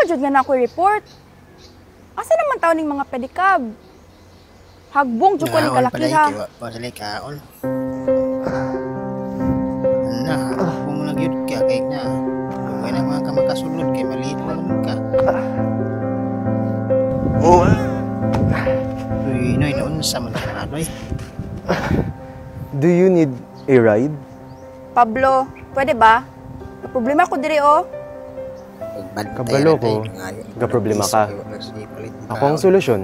jud nga na ako'y report. Asa naman taon ning mga pedicab? Hagbong jud ko ni Naon kalaki pala ha. kay wa pa sila kaon. Na, kung nagyud ka kay na. Kay na mga ka makasulod kay maliit lang ka. Oh. Uy, noy, naunsa man ka noy. Do you need a ride? Pablo, pwede ba? May problema ko diri oh. Pagbantay Kabalo ra ko, day, ngayo, gaproblema ka. kay wala siya palit og Ako ang kaon. solusyon.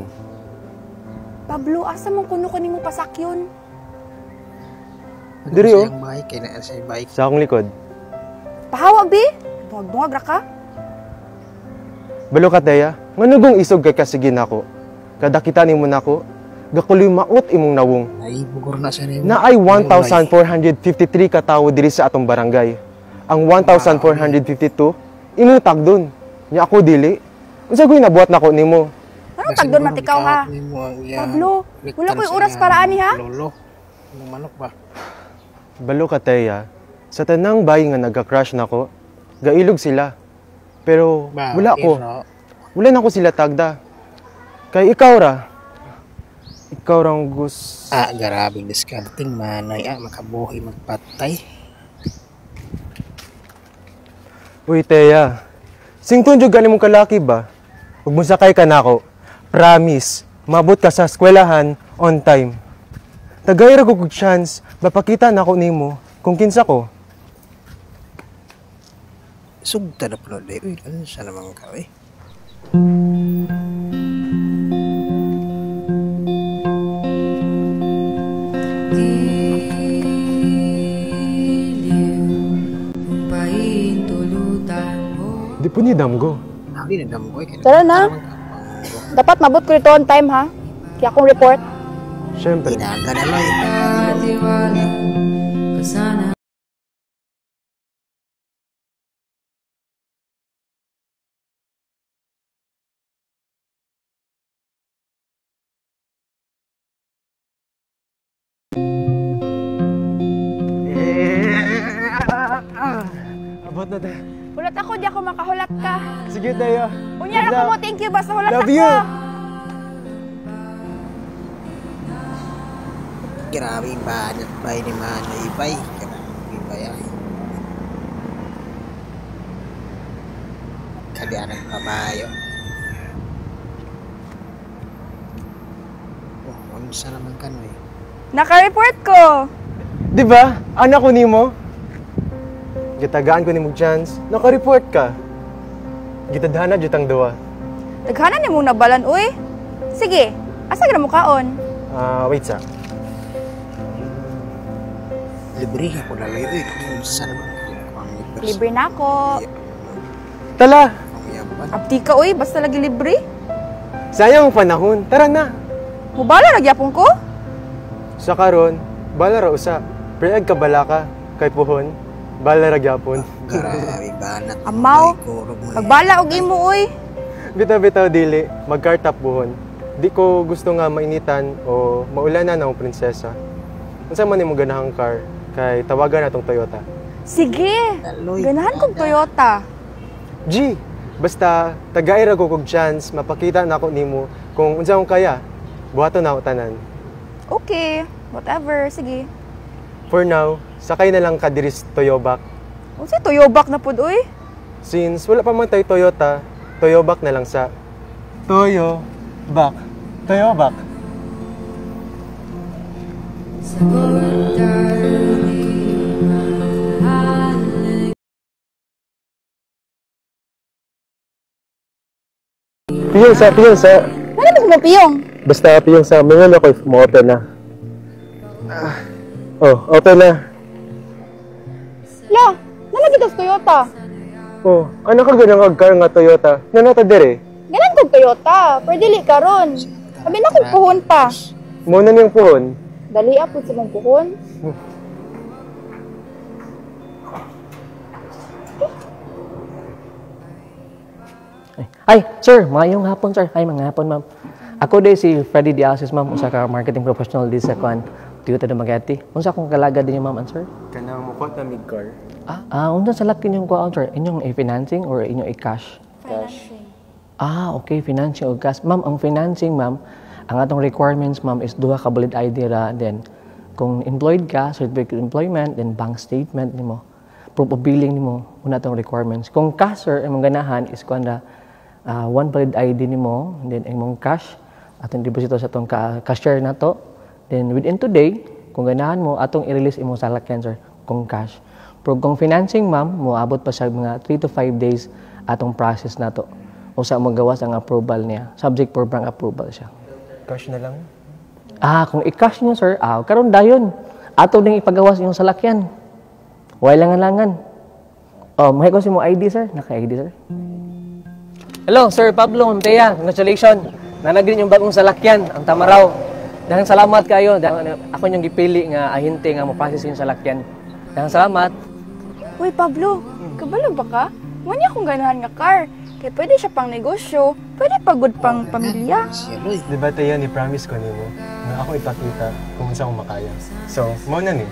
Pablo, asa man kuno ko nimo pasakyon? Diri, oh. Sa iyang bike, kay naa sa bike. Sa akong likod. Pahawa bi. Duwag-duwag ra ka. Balo ka, Teya. Nganugong isog kay kasigin nako. Kada kita nimo nako, gakuloy maot imong nawong. Ay, bugor na siya nimo. Na ay 1,453 ka tawo diri sa atong barangay. Ang 1,452 imong tagdon. Nya ako dili. Unsa goy nabuhat nako nimo? Anong tagdon man ikaw ha? Pablo, wala ko'y oras para ani ha? Lolo, imong manok ba? Balo ka, Teya. Sa tanang bayi nga nagka-crush nako, gailog sila. Pero Ba, wala ko. iro. Wala na ko sila tagda. Kay ikaw ra. Ikaw rang gus... Ah, grabe discarding manoy ah, makabuhi magpatay. Uy, Teya. Sington jud gani mong kalaki ba? Ug mosakay ka nako. Promise, mabot ka sa eskwelahan on time. Tagay ra ko og chance, mapakita nako nimo kung kinsa ko. Sugta na puno day. Uy, ano sa naman ka eh? Di po ni damgo. Hindi na damgo eh. Tara na. Dapat mabot ko dito on time ha. Kaya akong report. Siyempre. Ginaga na loy. Abot na, Teya. Hulat ako, di ako makahulat ka. Sige, Teya. Unya ra ko mo, thank you, basta hulat Love ako. you. Grabe yung banat bay ni Manoy bay. Grabe bay ay. Kadianang kabayo. Oh, unsa naman ka noy? Naka-report ko. Di ba? Anak ko nimo. Gitagaan ko nimo chance, naka-report ka. Gitadhana jud ang duwa. Daghanan ni mong nabalan, uy. Sige, asa ka na mo kaon? Ah, wait sa. Libre ka ko laloy. Uy, unsa naman ka ang libre. Libre na ako. Tala, Ang yaban. Abdi ka, uy, basta lagi libre. sayang ang panahon. Tara na. Mubala nagyapon ko? Sa karon, bala ra usa. Preag ka bala ka kay puhon, bala ra gyapon. Grabe banat. Amaw, Ay, kurog mo. Magbala og imo, uy. Bitaw-bitaw dili, magkartap buhon. Di ko gusto nga mainitan o maulanan ang prinsesa. Unsa man nimo ganahang car kay tawagan natong Toyota. Sige, Taloy. ganahan kong Toyota. G, basta tagay ra ko kog chance mapakita nako nimo kung unsa akong kaya. Buhaton na ako tanan. Okay, whatever, sige. For now, sakay na lang ka diri sa Toyobak. Unsay Toyobak na pud, uy? Since wala pa man tayo Toyota, Toyobak na lang sa Toyobak. Toyobak. Piyong sa, piyong sa. Ano ba mo piyong? Basta piyong sa, mingon ako if mo-open na. Oh, open na. La, nalagi daw sa Toyota. Oh, ano ka ganang car nga Toyota? Nanata dire. Ganan kog Toyota, pero dili karon. Sabi na kong puhon pa. Muna niyang puhon. Dali pud sa mong puhon. Ay, sir, maayong hapon, sir. Ay, mga hapon, ma'am. Ako day si Freddy Diasis, ma'am, usa ka marketing professional di sa kuan Toyota Dumaguete. Unsa akong kalaga din ma'am, and sir? Kanang mukha na mig car. Ah, unsa sa laki inyong kuan, sir? Inyong i-financing or inyong i-cash? Cash. Ah, okay, financing o cash. Ma'am, ang financing, ma'am, ang atong requirements, ma'am, is duha ka valid ID ra. Then, kung employed ka, certificate of employment, then bank statement nimo, proof of billing nimo, una atong requirements. Kung cash, sir, imong ganahan is kuan ra, one valid ID nimo, then imong cash, atong deposito sa atong cashier nato. Then within today, kung ganahan mo, atong i-release imong salakyan, sir, kung cash. Pero kung financing, ma'am, moabot pa sa mga 3 to 5 days atong process nato. Usa magawas ang approval niya. Subject for bank approval siya. Cash na lang. Ah, kung i-cash niyo, sir, karon dayon. Ato ding ipagawas yung salakyan. Way langan-langan. Oh, may ko si mo ID, sir. Naka-ID, sir. Hello, Sir Pablo Montea. Congratulations. Nanagin yung bagong salakyan, ang Tamaraw. Daghang salamat kayo. Dahil ako yung gipili nga ahente nga mo process yung salakyan. Daghang salamat. Uy, Pablo, kabalo ba ka? Mao ni akong ganahan nga car. Kay pwede siya pang negosyo, pwede pa gud pang pamilya. Siya, Loy. Di ba, Teya, ni promise ko nimo nga ako ipakita kung unsa akong makaya. So, mao na ni.